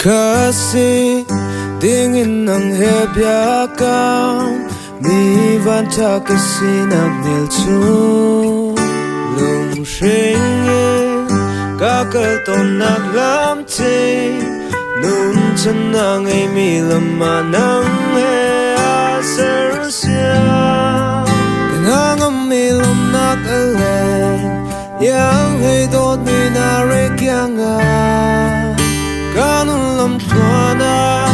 Hmunkhat si dingin nang he biakam mi vanṭha ka sinak hmelchun lunghring in ka kal tawnnak lam cing nun chan na ngeimi lam ah nang he aa sersiam. Ka hnangammi lawmhnak a leng iang hei dawtmi na re kiangah ka nun lam thluan ah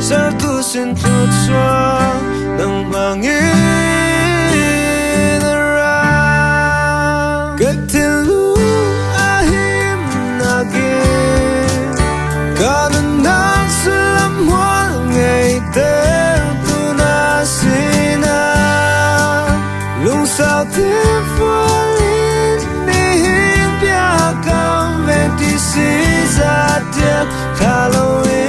sertu sin thluachuah nangmah ngin a ra. Ka thinlung a himnak in ka nunnak sullam hmual ngei tertu na sinah lungsau tefual in nihin biakam venti si zatiak thla loin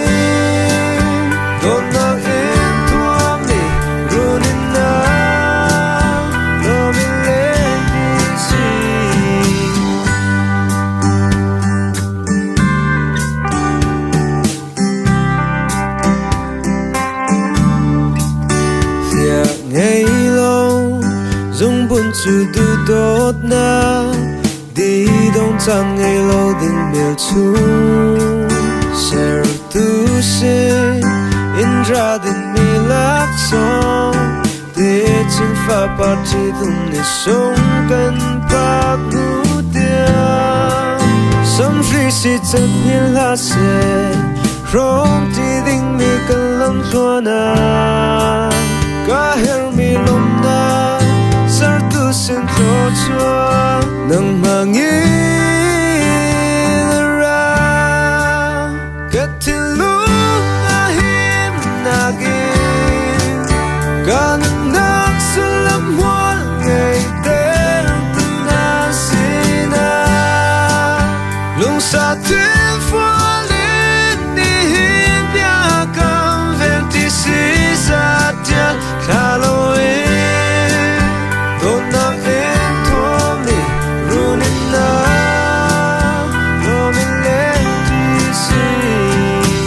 dawtnak in thuammi runin na lawm in leng ti si. Fiak ngei lo zungbun cu duhdawtnak didong caan ngei lo ding hmelchung sertu sin in ra dingmi laksawng techin fapa ṭhitum ni sung kan phak hnu tiang samhri si cat hngilh hlah seh hrawm ti dingmi kan lamthluan ah ka herhmi lawmhnak sertu sin thluachuah nangmah ngin a ra. Ka thinlung a himnak in ka nunnak sullam hmual ngei tertu na sinah lungsa thilfual in nihin biakam vel ti si zatial thla loin dawtnak in thuammi runin na lawm in leng ti si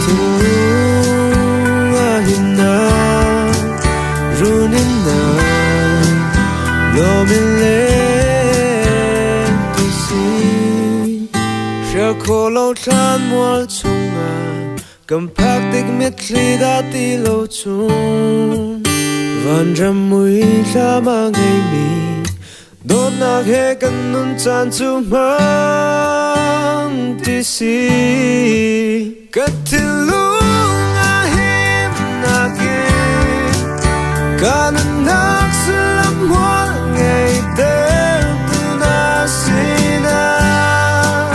thinlung a himnak runin na lawm in leng ti si hrial khawh lo thlan mual chungah Kan phak tik mitthli dah ti lo chung vanram mui thlam a ngeimi dawtnak he kan nun caan cu hmang ti si. Ka thinlung a himnak in ka nunnak sullam hmual ngei tertu na sinah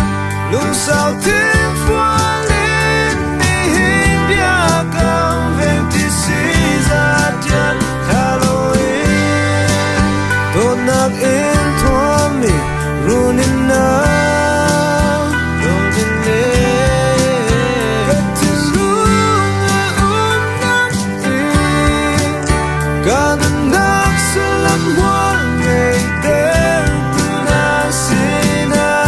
lungsau thilfual in nihin biakam veng ti si zatian thla loin dawtnak in thuammi runin na lungin le ka thinlung a umnak in ka nunnak sullam hmual ngei tertu na sinah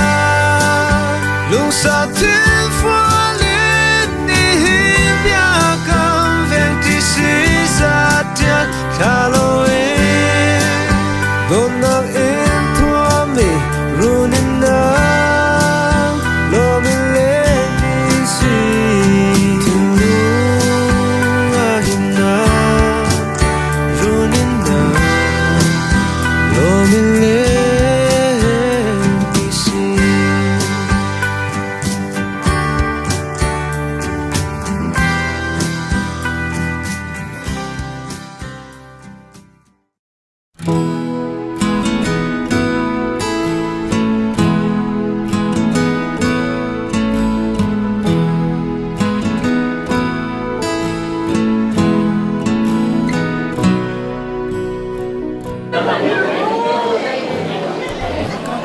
lungsa thilfual in nihin biakam veng ti si zatian thla loin dawtnak in thuammi runin na lawm in leng ti si thinlung a himnak runin na lawm in leng ti si.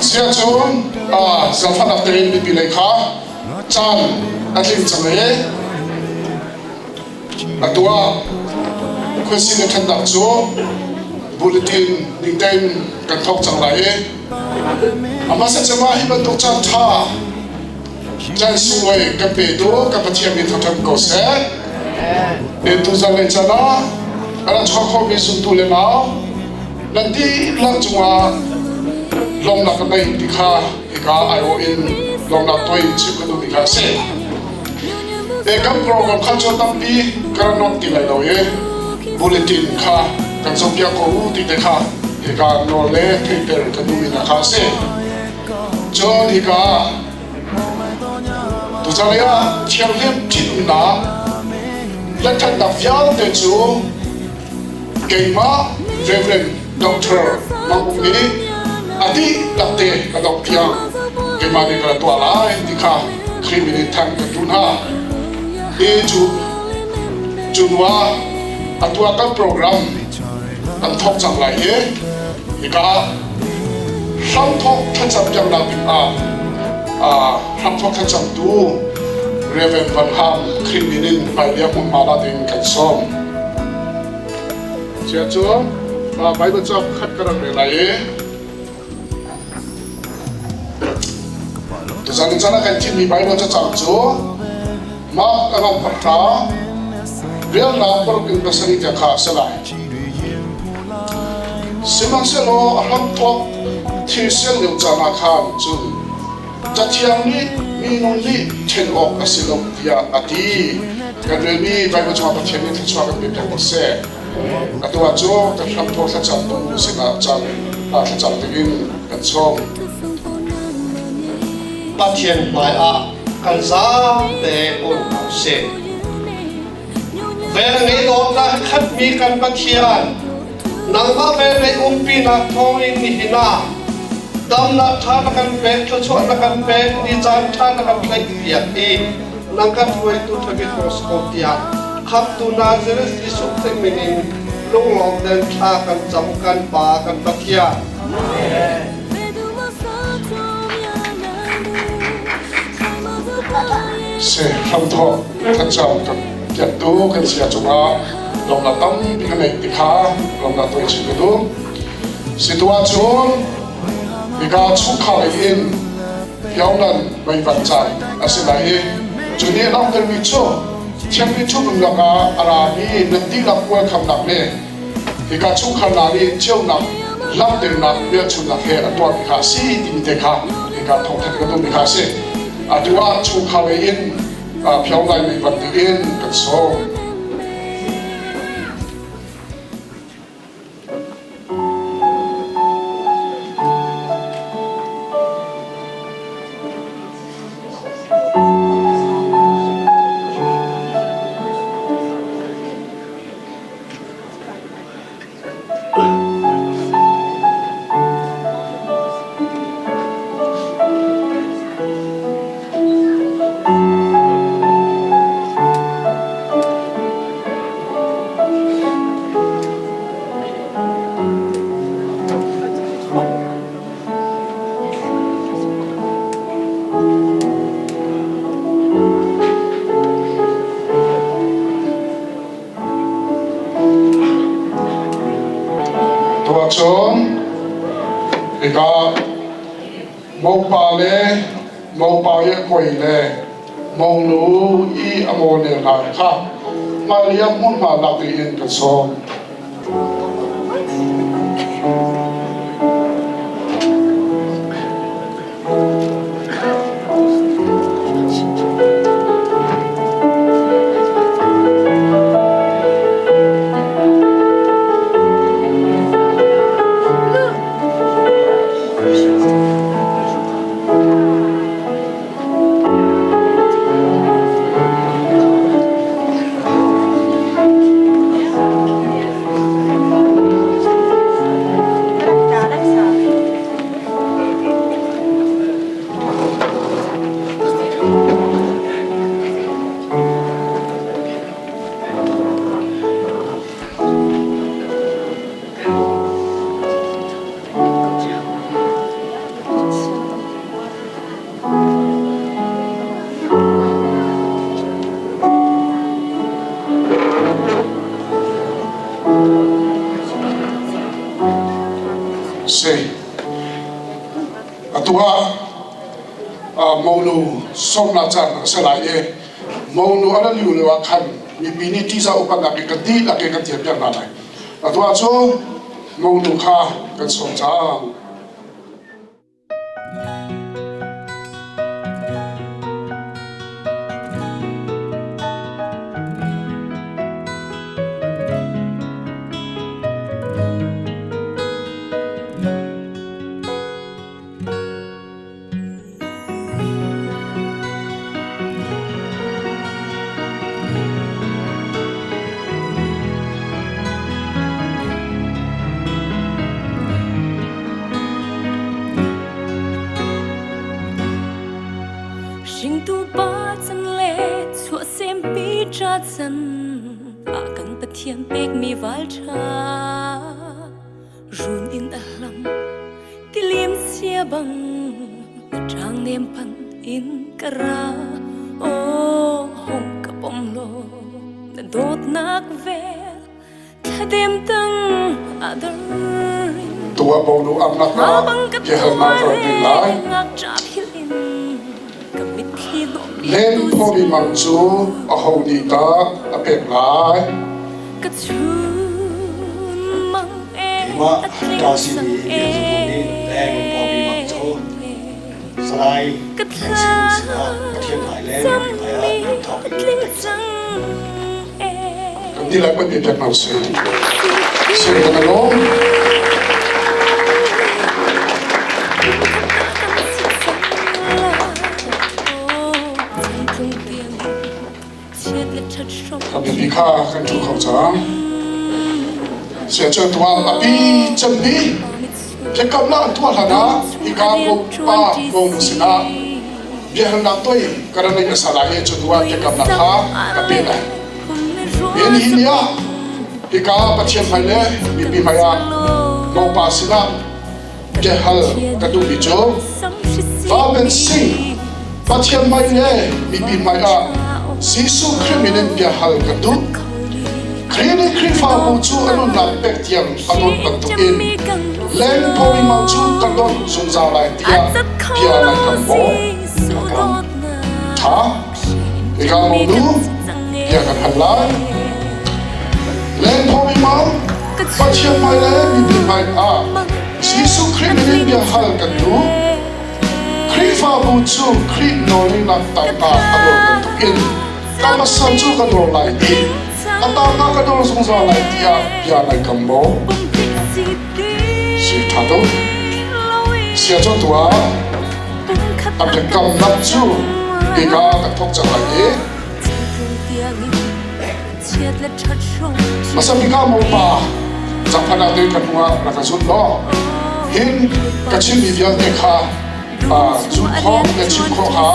Sia cun zaangfahnak tein mipi lei kha caan a tling cang i atu ah khuasin le ṭhennak cu bulletin ning tein kan thawk cang lai i a hmasa cem ah hi bantuk caan ṭha. Chan sunglawi kan petu kan Pathian min thangṭhat ko seh. Petu zanlei can ah a rak chuak khomi zumtu le nau nan dihlak cungah lawmnak ka nei ti kha hika aiawh in lawmnak toi chim ka duhmi kha a si. E kan program kha cu tampi ka rak nok ti lai lo i bulletin kha kan zohpiak ko u ti te kha hika nawl le theihter ka duhmi hna kha a si. Cun hika tuchan ah thianghlim ṭhitumnak le ṭhatnak vialte cu keimah Reverend Dr. Mang Uk nih a dihlak te ka dongh tiang keimah nih ka ra tuah lai ti kha Khrih min in thanh kan duh hna. Hi cu cu hnu ah atu ah kan program kan thawk cang lai i hika hramthawk thlacam piaknak bik ah hramthawk thlacamtu Reverend Van Ham Khrih min in hmailei hmunhma la ding kan sawm. Cia cu Bible ca khat ka rak rel lai i tuzan caan ah kan thimmi Bible cacang cu Mark a ram pahra relnak paruk in pasarih tiang kha a si lai. Sihmanhsehlaw a hramthawk thil sian lio caan ah khan cun Cathiang nih minung nih ṭhen awk a si lo tiah a ti. Kan relmi Baibal chungah Pathian nih thluachuah kan pe piak ko seh. Atu ah cu kan hramthawk thlacamtu sinah caan thlacam dingin kan sawm. Pathian hmaiah kan zaate awn hna usih. Vel ngei dawtnak khatmi kan Pathian, nangmah vel ngei umpinak thawngin nihin ah damnak ṭha na kan pek, thluachuah na kan pek, ni caan ṭha na kan tlaihpiak i nang kan hruaitu ṭhabik hong si ko tiah Khamhtu Nazareth Jesuh Khrih min in lunglawm ten thla kan cam kan Pa kan Pathian. Amen. Si hramthawk thlacam kan piaktu kan sia cungah lawmnak tampi ka neih ti kha lawmnak tuah chin ka duh. Si tu ahcun hika chungkhar in Pyongnan meivan caan a si lai i cu nih langhtermi cu thiangmi ṭhutnung lakah a rami nan dihlak ualkhamnak le hika chungkhar hna nih ceunak langhternak hmelchunhnak he an tuahmi kha a si timi te kha hika thawngthan ka duhmi kha a si. Atu ah chungkhar lei in Pyongyang meivan dingin kan sawm. Tuahcun hika mopa le mopa i a koi le mongnu i a maw ne hna kha hmailei ah hmunhma lak ding in kan sawm. Si. Atu ah Monu sawmnak caan a si lai i monu a ran lio ah khan mipi nih ṭihzah upatnak in kan dihlak in kan thiampiak hna lai. Atu ah cun monu kha kan sawm cang. Hringtu pa chan le chuahsempi ṭa chan ah kan Pathian pekmi val ṭha run in a hlam Tilim sia bang na ṭang nem pan in ka ra. Aw hong ka pom law na dawtnak vel thladem tang a dar in. Tuah bo nu amnak ah biahalnak ka rak ding lai. Len phomi mang cu aho nih dah a pek lai? Ka chun mang Keimah ṭa simi Lian Zung Hmung nih leng pawmi mang cu Salai Thleng Sing sinah Pathian hmai le mipi hmai ah lungthawk in ka pek cang. Kan dihlak kan i pek hna usih. Sing kan alawm. Kan biapi kha kan ṭhu kho cang. Siachuan tual a pi cemmi biakamnak an tuah hlan ah hika pa kong sinah biahalnak toi ka rak neih hmasa lai i cu hnu ah biakamnak kha ka pe lai. Hi ni ah hika Pathian hmai le mipi hmai ah mopa sinah biahal ka duhmi cu Vaben Singh Pathian hmai le mipi hmai ah Jesuh Khrih min in biahal ka duh. Khrih nih Khrihfabu cu a nunnak pek tiang a dawt bantukin lengphaw mang cu ka dawt zungzal lai tiah bia nai kam maw? Tha, hika monu bia kan hal lai. Lengphaw mang Pathian hmai le mipi hmai ah Jesuh Khrih min in biahal kan duh. Khrihfabu cu Khrih nawlningnak tangah a dawr bantukin ka pasal cu ka dawr lai i a tangah ka dawr zungzal lai tiah bia nai kam maw? Si ṭha tuk. Sia cu tuah a biakamnak cu hika kan thawk cang lai i Hmasa bik ah mopa zaangfahnak tein ka hnung ah rak ka zul law hin ka chimmi vialte kha zulh khawh le chim khawh kha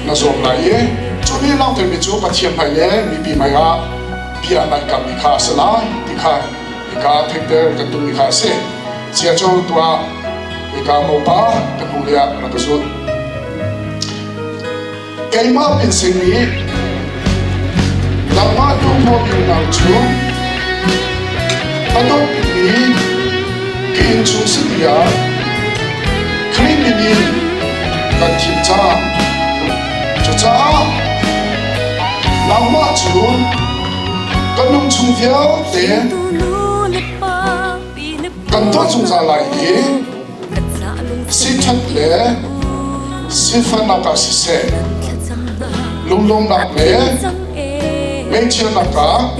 na zuam lai i cu nih langhtermi cu Pathian hmai le mipi hmai ah bia nai kammi kha a si lai ti kha hika theihter kan duhmi kha a si. Cia cu tuah hika mopa ka hnulei ah rak ka zul. Keimah pinsing nih nangmah duhmaw unau cu a dawtmi ka innchung si tiah Khrih min in kan thim cang. Cucaah nangmah cu ka nung chung vialte kan tuah zungzal lai i siṭhat le sifahnak ah siseh, lunglawmhnak le ngaihchiatnak ah,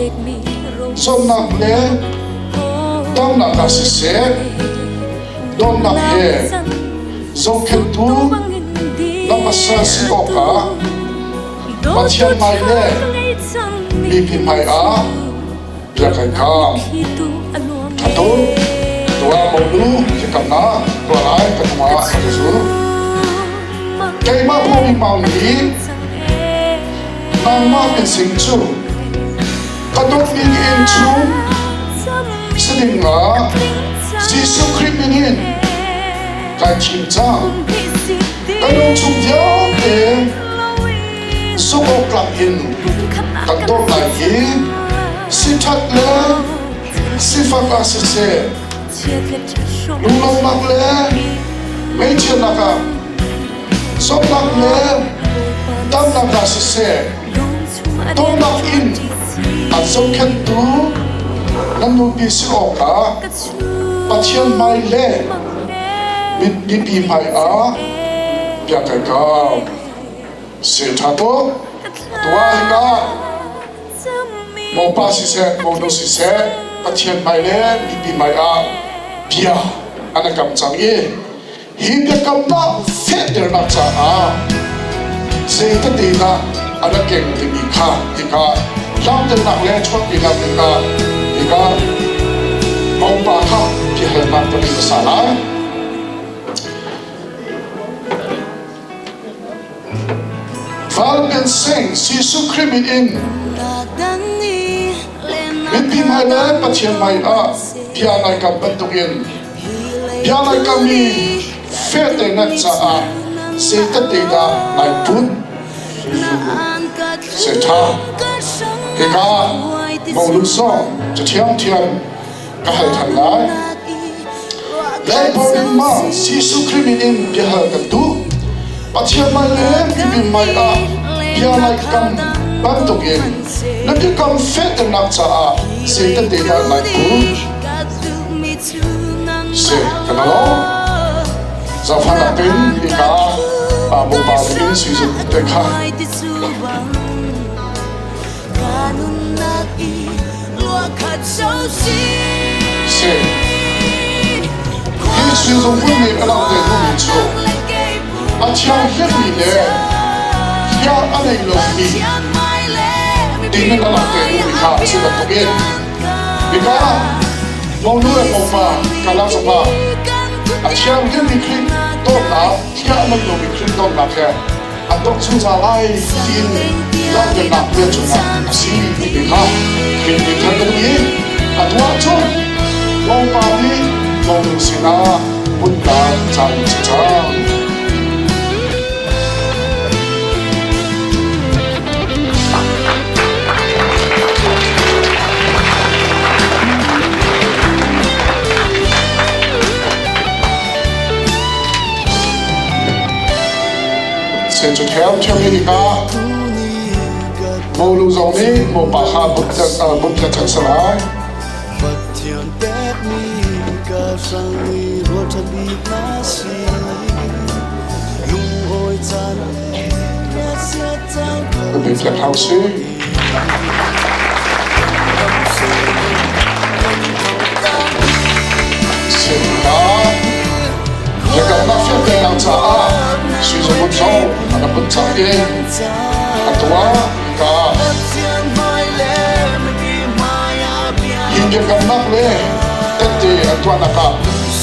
zawtnak le damnak ah siseh, dawtnak he zohkhenhtu na pasal si awkah Pathian hmai le mipi hmai ah bia kan kam. Atu tuah monu biakamnak tuah lai ka hnung ah ka zul. Keimah pawmi mau nih nangmah min sing cu ka dawtmi inn chung si ding ah Jesuh Khrih min in kai thim cang. Ka nung chung vialte zumh awk tlak in kan dawt lai i siṭhat le sifak ah siseh, lunglawmhnak le ngaihchiatnak ah, Zawtnak le damnak ah siseh, dawtnak in an zohkhenhtu nan nupi si awkah Pathian hmai le mipi hmai ah bia kai kam. Se ṭha tuk. Atu ah hika mopa siseh, monu siseh, Pathian hmai le mipi hmai ah bia an i kam cang i Hi biakamnak fehternak caah zei tete dah a rak keng timi kha hika lamternak le chuahpinak dingah hika mopa kha biahalnak ka ngei hmasa lai. Val Ben Singh Jesuh Khrih min in mipi hmai le Pathian hmai ah bia nai kam bantukin bia nai kam i fehternak caah zei tete dah nai put? Se ṭha. Hika molu song cu ṭhiamṭhiam ka hal ṭhan lai. Laipawl in ma Jesuh Khrih min in biahal kan duh. Pathian mai le mipi mai ah bia lai kam bantukin na biakam fehternak caah zei tete dah nai put? Si kan lo. Zaangfahnak tein hika mopa in suizung te kha Si. Hi suizung hmun nih a langhter duhmi cu a thianghlimmi le hia a nei lomi ding in a langhter duhmi kha a si bantukin hika monu le mopa kala zongah a thianghlimmi Khrih dawtnak hia a nei lomi Khrih dawtnak he an dawt zungzal lai tiin langhternak bia cungah a si ti kha Khrih nih thar ka duh i a tuah cun Bawipa nih monu sinah hmunnak caan si cang. Sen cu ṭhiamṭhiam hi ka molu zong nih mopa kha bumtlet cang si lai. Pathian pekmi ka hrang i rual ṭha bik na si. Lungawi caan le ngaihchiat caan Bumtlet hau si. Sen ka Biakamnak fianternak caah suizung zong an rak put cang i a tuah ka hi biakamnak le tette an tuahnak ah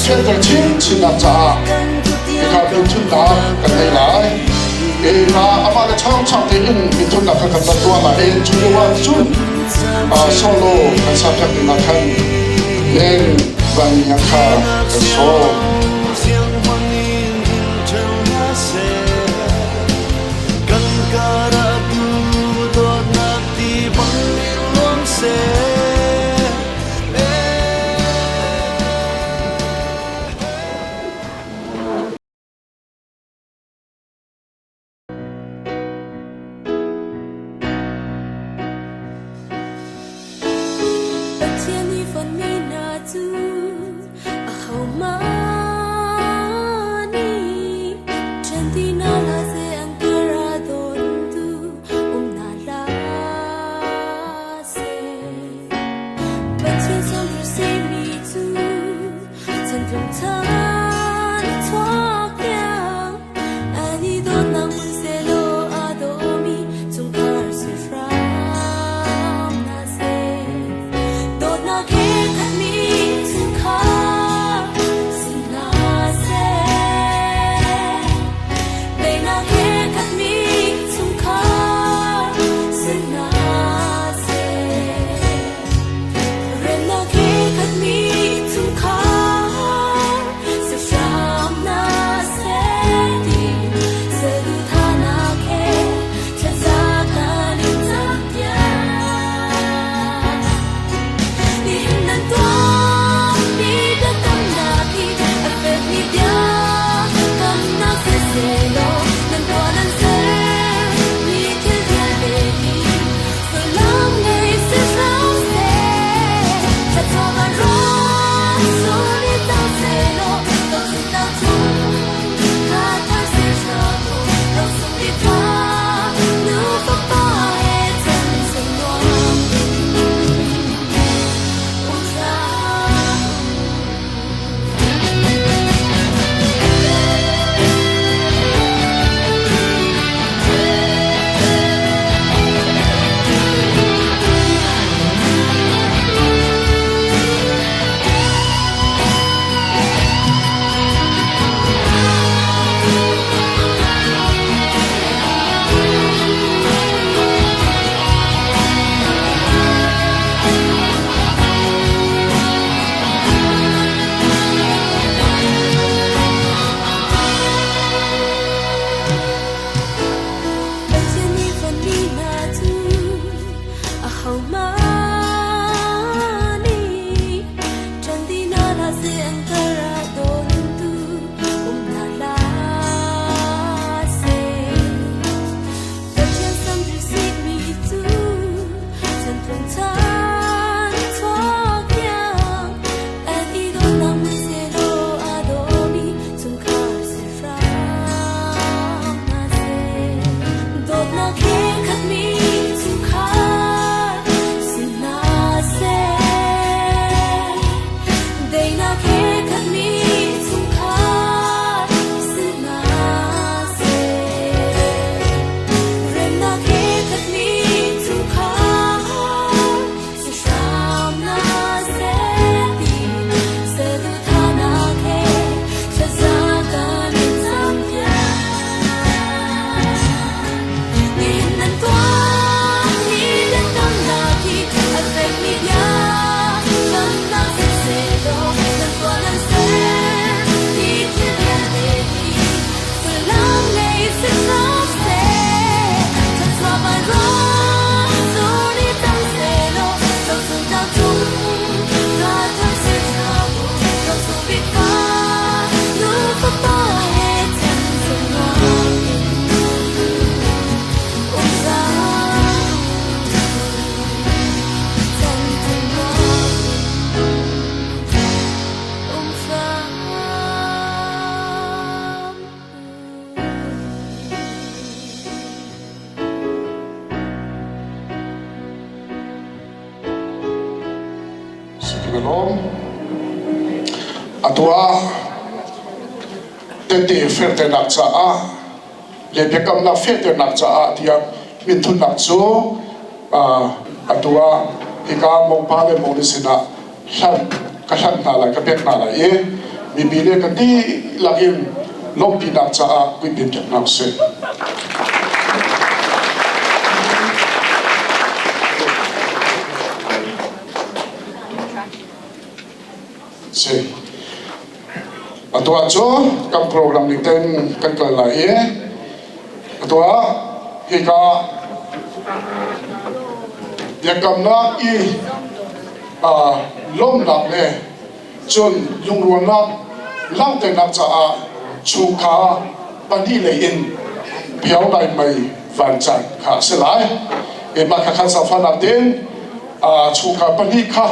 fianter chinchinnak caah hika mithunnak kan ngei lai. Eka amah le changchang tein mithunnak kha kan rak tuah lai i cu lio ah cun solo kan sa piak dingah khan leng vanmi kha kan sawm. Pathian i fonhmi hna cu ahohmanh nih ṭhen ti hna hlah seh an kar a dawntu um hna hlah seh. Pathian samhri simi cu chantlung chan chuak tiang An i dawtnak hmun sehlaw aa dawmi chungkhar si hram hna seh. Dawtnak he khatmi chungkhar si. Sikalawm. Atu ah tete fehternak caah le biakamnak fehternak caah tiah minthutnak cu atu ah hika mongpa le mongni sinah hlan ka hlan hna lai ka pek hna lai i mipi le kan dihlak in lawmhpinak caah kuipin piak hna usih. Si. Atu ah cu kan program ning ten kan kal lai i atu ah hika biakamnak i lawmhnak le cun lungrualnak langhternak caah chungkhar pahnih lei in piau lai mei vancan kha a si lai. Mah kha khan zaangfahnak tein chungkhar pahnih kha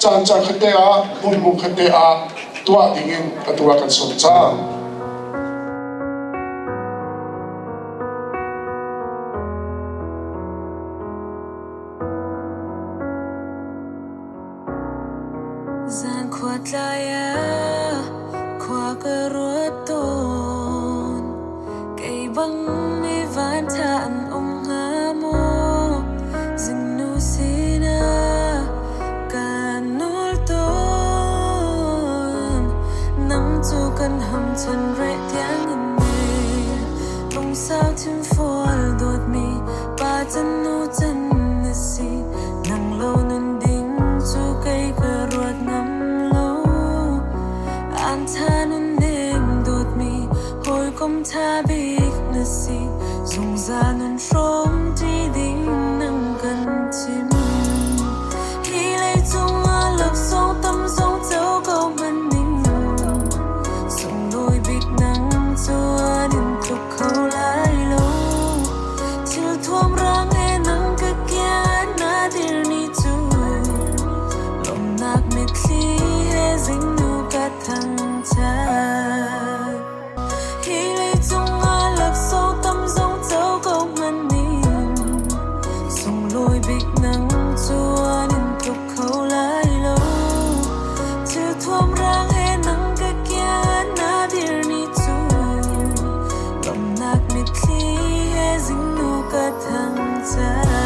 caan caan khatte ah hmunhmun khatte ah tuah dingin atu ah kan sawm cang. Zan khua tlai ah khua ka ruat tawn. Kei bang mi vanṭha an um hnga maw? Zingnu sinah kaan nawl tawn. Nang cu kan ham chan reh tiangin ne. Lungsau thimfual dawtmi pa can nu can na si. Nang lo nun ding cu kei ka ruat ngam lo. Aan ṭha nunnem dawtmi hawikom ṭha bik na si. Zungzal nun hrawm ṭi ding nang kan chim. Hi leicung ah laksawng tam zong co ko hmanh ning. Sunglawi bik nang cu an in tluk kho lai lo. Thil thuam rang he nang ka kian na dir ni cu lawmhnak mitthli he zingnu ka thangṭhat. Hi leicung ah laksawng tam zong co ko hmanh ning. Sunglawi bik nang cu an in tluk kho lai lo. Thil thuam rang he nang ka kian na dir ni cu lawmhnak mitthli he zingnu ka thangṭhat.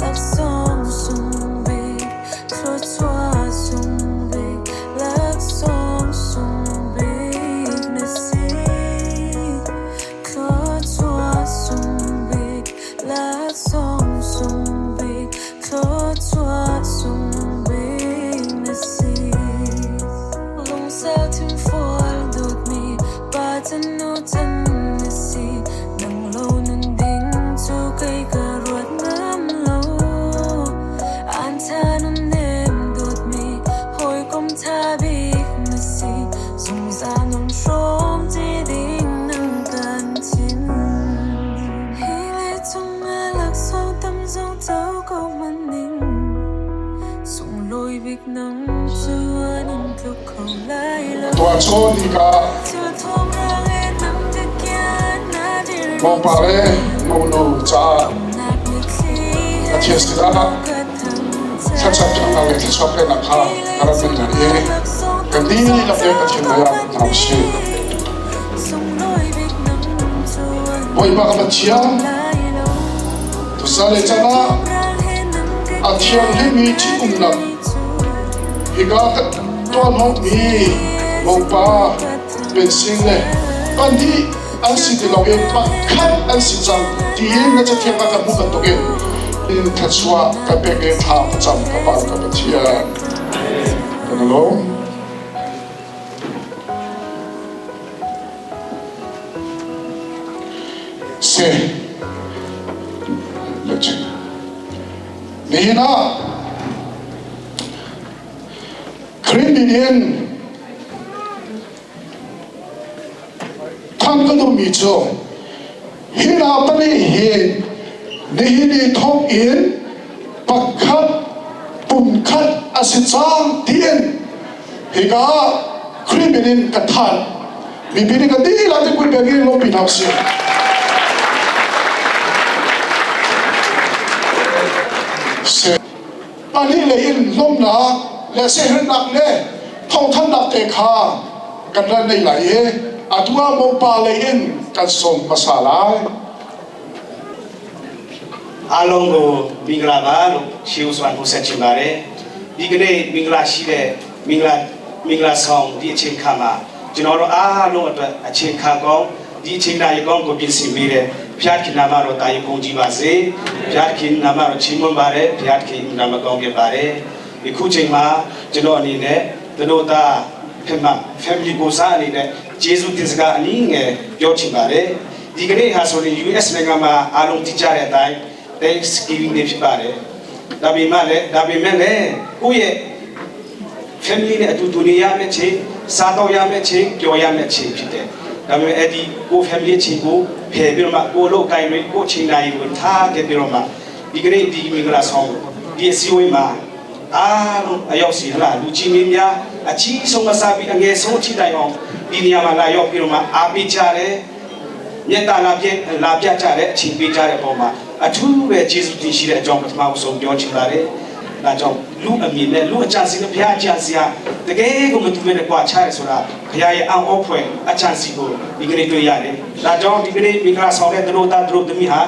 Laksawng sung bik, thluachuah sung bik, laksawng sung bik na si. Thluachuah sung bik, laksawng sung bik, thluachuah sung bik na si. Tuah cun hika mopa le monu caah Pathian sinah thlacam ṭhatnak le thluachuah peknak kha ka rak in hna i kan dihlak in Pathian hmaiah hna u sih. Bawipa ka Pathian, tuzan le caan ah a thianghlimmi ṭhitumnak hika ka tuahhnawhmi mopa pensing le pahnih an si ti loin pakhat an si cang tiin na cathiang ah kan hmuh bantukin in thluachuah ka pek i thla ka cam ka Pa ka Pathian. Kan i lawm. Si. Nihin ah Khrih min in Thang ka duhmi cu hi hna pahnih hi nihin i thawk in pakhat pumkhat a si cang tiin hika ah Khrih min in ka thanh. Mipi nih kan dihlak in kut pek in lawmhpi hna usih. Pahnih lei in lawmhnak le siaherhnak le thawngthanhnak te kha kan ral nei lai i atu ah mopa lei in kan sawm hmasa lai. အားလုံးကိုမင်္ဂလာပါလို့ရှေးဦးစွာနှုတ်ဆက်ချင်ပါတယ်ဒီကနေ့မင်္ဂလာရှိတဲ့မင်္ဂလာမင်္ဂလာဆောင်ဒီအချိန်ခါမှာကျွန်တော်တို့အားလုံးအတွက်အချိန်ခါကောင်းဒီအချိန်တိုင်းကောင်းကိုပြင်ဆင်ပေးတဲ့ဘုရားခင်နာမတော်တာယခုံကြည်ပါစေဘုရားခင်နာမတော်ချီးမွမ်းပါတယ်ဘုရားခင်နာမကောင်းခဲ့ပါတယ်ဒီခုချိန်မှာကျွန်တော်အနေနဲ့တို့သားဖမ family ကိုစားအနေနဲ့ကျေးဇူးတင်စကားအနည်းငယ်ပြောချင်ပါတယ်ဒီကနေ့ဟာဆိုရင် US နိုင်ငံမှာအားလုံးသိကြတဲ့အတိုင်း Thanksgiving နေ့ဖြစ်ပါတယ်ဒါပေမဲ့လည်းဒါပေမဲ့လည်းကိုယ့်ရဲ့ family နဲ့အတူတူနေရမယ့်ချိန်စားတော့ရမယ့်ချိန်ကြော်ရမယ့်ချိန်ဖြစ်တယ်ဒါပေမဲ့အဲ့ဒီကို family ချိန်ကိုဖယ်ပြီးတော့မှကိုလို့ကိုင်တွေကိုချိန်တိုင်းကိုထားခဲ့ပြီးတော့မှဒီကနေ့ဒီမင်္ဂလာဆောင်ဒီအစည်းအဝေးမှာအားလုံးအရောက်စီဟလာလူကြီးမင်းများအကြီးဆုံးမစားပြီးအငယ်ဆုံးအထိတိုင်အောင်ဒီနေရာမှာလာရောက်ပြီးတော့မှအားပေးကြတယ် မြတ်တာလာပြလာပြကြတဲ့အချိန်ပေးကြတဲ့အပေါ်မှာအထူးပဲကျေးဇူးတင်ရှိတဲ့အကြောင်းပထမဆုံးပြောချင်ပါတယ်။ဒါကြောင့်လူအမြင်နဲ့လူအကြံစီနဲ့ဘုရားအကြံစီဟာတကယ်ကိုမတူဘဲနဲ့ကြွာချရဲဆိုတာဘုရားရဲ့အံ့ဩဖွယ်အကြံစီကိုဒီကနေ့တွေ့ရတယ်။ဒါကြောင့်ဒီကနေ့မင်္ဂလာဆောင်တဲ့သူတို့သားသူတို့သမီးဟာ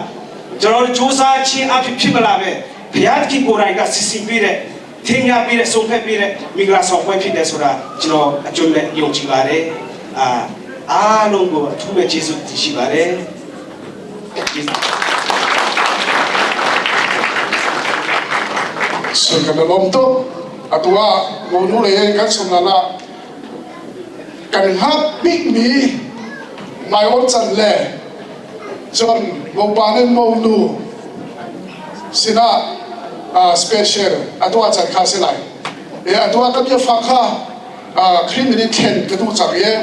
ကျွန်တော်တို့စူးစမ်းခြင်းအဖြစ်ဖြစ်မလာပဲဘုရားသခင်ကိုယ်တိုင်ကစီစဉ်ပေးတဲ့ထင်ညာပေးတဲ့ဆုံးဖြတ်ပေးတဲ့မင်္ဂလာဆောင်ပွဲဖြစ်တယ်ဆိုတာကျွန်တော်အကျွမ်းနဲ့ယုံကြည်ပါတယ်။အာအားလုံးကိုအထူးပဲကျေးဇူးတင်ရှိပါတယ်။ကျေးဇူး So kan lawm tuk. Atu ah monu le kan sum la kan hngak bikmi maiol can le cun mopa le monu sinah special atu ah can kha si lai. E atu ah ka biafang kha Khrih min in thlen ka duh cang i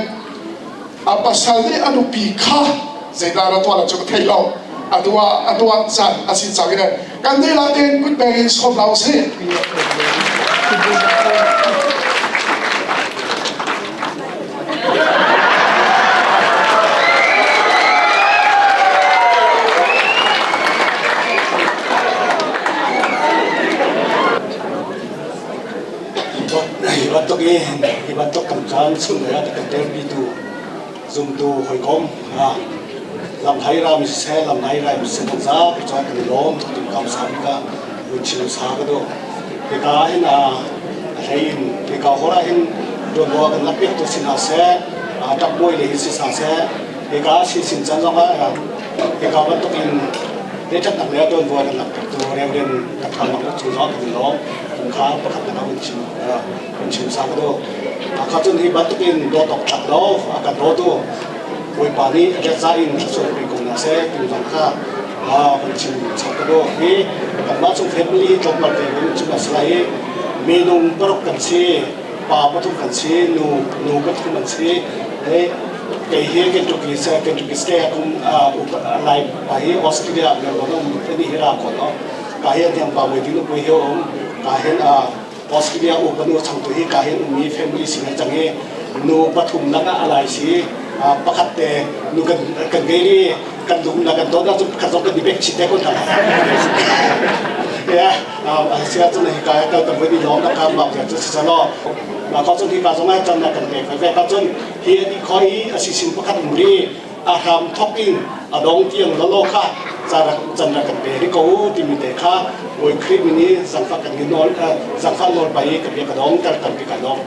a pasal nih a nupi kha zeidah na tuah lo cu ka thei lo atu ah a tuah caan a si cang i kan dihlak tein kut beng in sawm hna usih. Hi bantuk i hi bantuk kan caan chung le kan telpitu zumtu hawikom lamhai ram siseh lamhai ram siseh kan zapi cun kan i lawm tuk kam sang ka vun chim sa ka duh. Hika hin a hlei in hika hall ah hin tuanvo kan lak piak tu si hna seh, ṭap bawi le hin si hna seh, hika sin sin can zong ah hika bantuk in leiṭhatnak le tuanvo kan lak piak tu Reverend Dr. Mak Chung zong kan i lawm. Kha pakhat na kan chim kan chim sa ka duh. Kha cun hi bantuk in dawt awk tlak lo a kan dawtu Bawipa nih riatza in thluachuah pe ko hna seh ti zong kha kan chim chap ka duh. Hi kanmah chung family tlawmpal te kan chim a si lai i minung paruk kan si, pa pathum kan si, nu nu pathum an si. Hei kei hi Kentucky se Kentucky state kum lai pa hi Australia Melbourne um ni hi ra ko no. Ka hi tiang pa voi ding pui hi um ka hin a Australia u panu changtu hi ka hin ummi family si ve cang i nu pathum lakah a lai si pakhat te nu kan kan ngei ri kan lung na kan dawt ahcun pakhat zong kan i pek chih te ko hna ya sia cun hi ka ka kan voi lawm na ka mak ya cu si salo ma ka cun hi ka zong ai chan na kan pek ve ka cun hi ani khoi a si sin pakhat um ri a hram thok in a dong tiang lolo kha chan ra kan pe ri ko timi te kha Bawi Khrih min i zangfah kan nawl zangfah nawl pai i ka bia ka dong ter tampi ka lawm.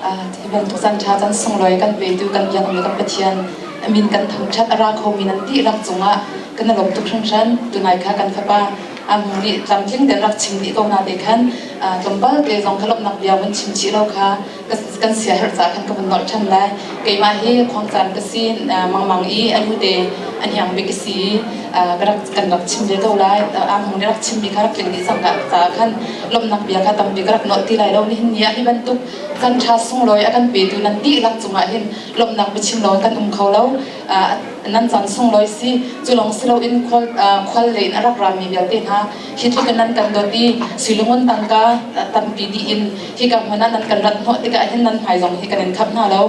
Hi bantuk caan ṭha caan sunglawi kan petu kan biakmi kan Pathian a min kan thangṭhat a ra khomi nan dihlak cungah kan i lawm tuk hringhran. Tunai kha kan fapa Amu nih tlamtling tein rak chim dih ko na te khan tlawmpal te zong kha lawmhnak bia vun chim chih lo kha kan siaherh caah khan ka vun nolh ṭhan lai. Keimah hi khuangcaan ka si mangmang i a nute a hniang bik ka si i kan rak chim ve ko lai. Amu nih rak chimmi kha rak tling dih cang caah khan lawmhnak bia kha tampi ka rak nolh ti lai lo. Nihin ni ah hi bantuk kan ṭha sunglawi a kan petu nan dihlak cungah hin lawmhnak biachim lo in kan um kho lo. Nan caan sunglawi si. Cu lawng si loin khual lei in a rak rami vialte hna hi tluk in nan kan dawt i suilungun tangka tampi dih in hika hmun ah nan kan rat hnawh tikah hin nan hmai zong hi kan in khap hna lo.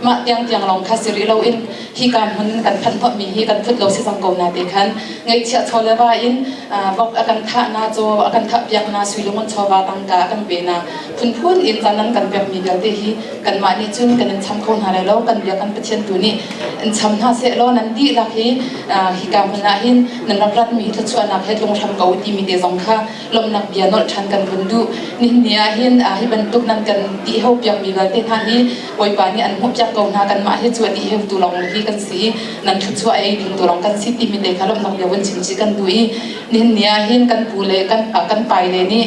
Mah tiangtiang lawng kha si rih loin hika hmun kan phanh hnawhmi hi kan phut lo si cang ko na ti khan ngaihchiah chaw le va in vok a kan thah na, caw a kan thah piak na, suilungun chawva tangka a kan pe na, phunphun in caan nan kan pekmi vialte hi kanmah nih cun kan in cham kho hna lai lo. Kan bia kan Pathian tu nih in cham hna seh law nan dihlak hi hika hmun ah hin nan rak ratmi hi thluachuahnak he tlung hram ko timi te zong kha lawmhnak bia nolh ṭhan kan vun duh. Nihin ni ah hin hi bantuk nan kan ti heo piakmi vialte hna hi Bawipa nih an hmuhpiak ko hna. Kanmah hi cu a dih heutu lawng hi kan si i nan thluachuah ei ding tu lawng kan si timi te kha lawmhnak bia vun chim chih kan duh i nihin ni ah hin kan pu le kan pai le nih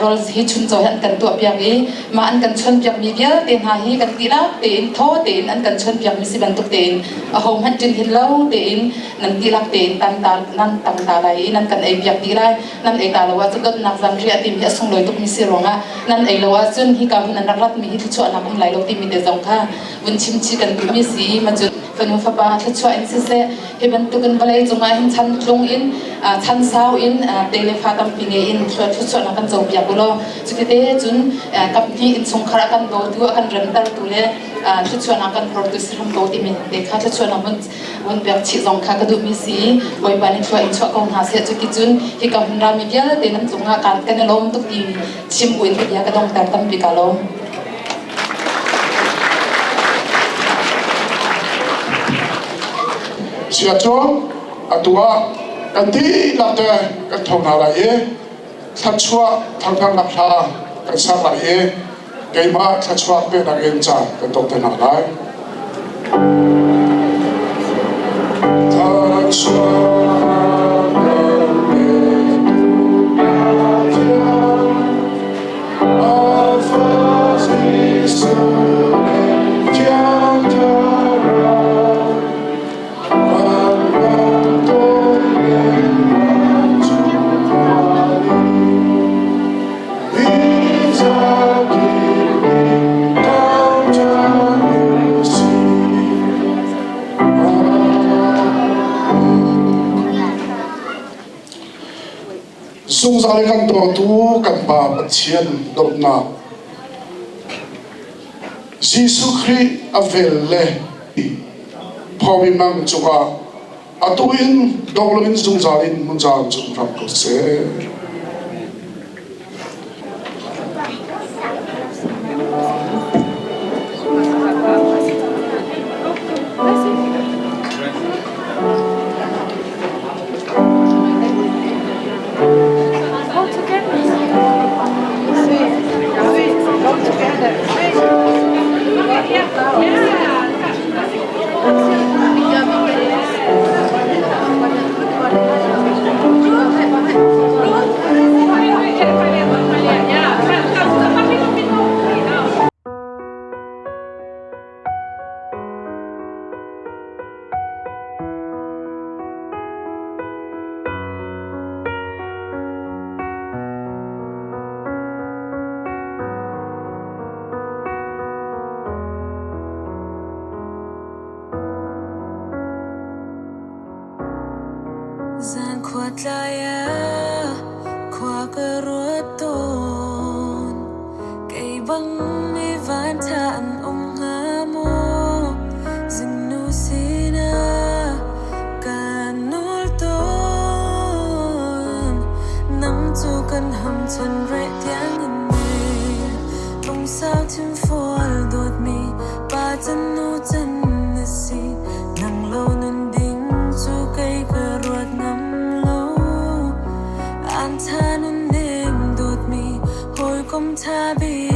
rawl hi chuncaw hi an kan tuahpiak i mah an kan chawnpiakmi vialte hna hi kan tilak tein thaw tein an kan chawnpiakmi si bantuk tein ahohmanh ṭin hin lo tein nan tilak tein tan ta nan tang ta lai i nan kan ei piak dih lai. Nan ei ta lo ahcun dawtnak zanriah timi hi a sunglawi tukmi si ruangah nan ei lo ahcun hika hmun an rak ratmi hi thluachuahnak um lai lo timi te zong kha vun chim chih kan duhmi si. Ma cun fanu fapa thluachuah in siseh, hi bantukin vawlei cungah hin chan tlung in chan sau in te le fa tampi ngei in thluachuahnak kan co piak u law cuti cun kaphnih innchungkhar a kan dawtu, a kan remtertu le thluachuahnak kan phortu si hram ko timi te kha thluachuahnak vun pek chih zong kha ka duhmi si. Bawipa nih thlua in chuah ko hna seh. Cuticun hika hmun rami vialte nan cungah kan i lawm tuk ti chim buin ka bia ka dongter tampi ka lawm. Sia cu atu ah kan dihlak te kan tho hna lai i thluachuah thangthatnak hla kan ser lai i keimah thluachuah peknak in caan kan tok te hna lai. Thluachuah kan petu Pathian, Alpha Jesuh le Thiang Thlarau, van tung in vancung mi zakip nih thangṭhat u sih. Zungzal i kan dawtu kan Pa Pathian dawtnak, Jesuh Khrih a vel le phawi mang cungah atu in dong loin zungzal in hmunzal cung hram ko seh. Go together. Go together. Yeah. Zan khua tlai ah khua ka ruat tawn. Kei bang mi vanṭha an um hnga maw? Zingnu sinah kaan nawl tawn. Nang cu kan ham chan reh tiangin ne. Lungsau thimfual dawtmi pa can nu can na si. Nang lo nun ding cu kei ka ruat ngam lo. An tha nun nem dawtmi hawikom ṭha bik.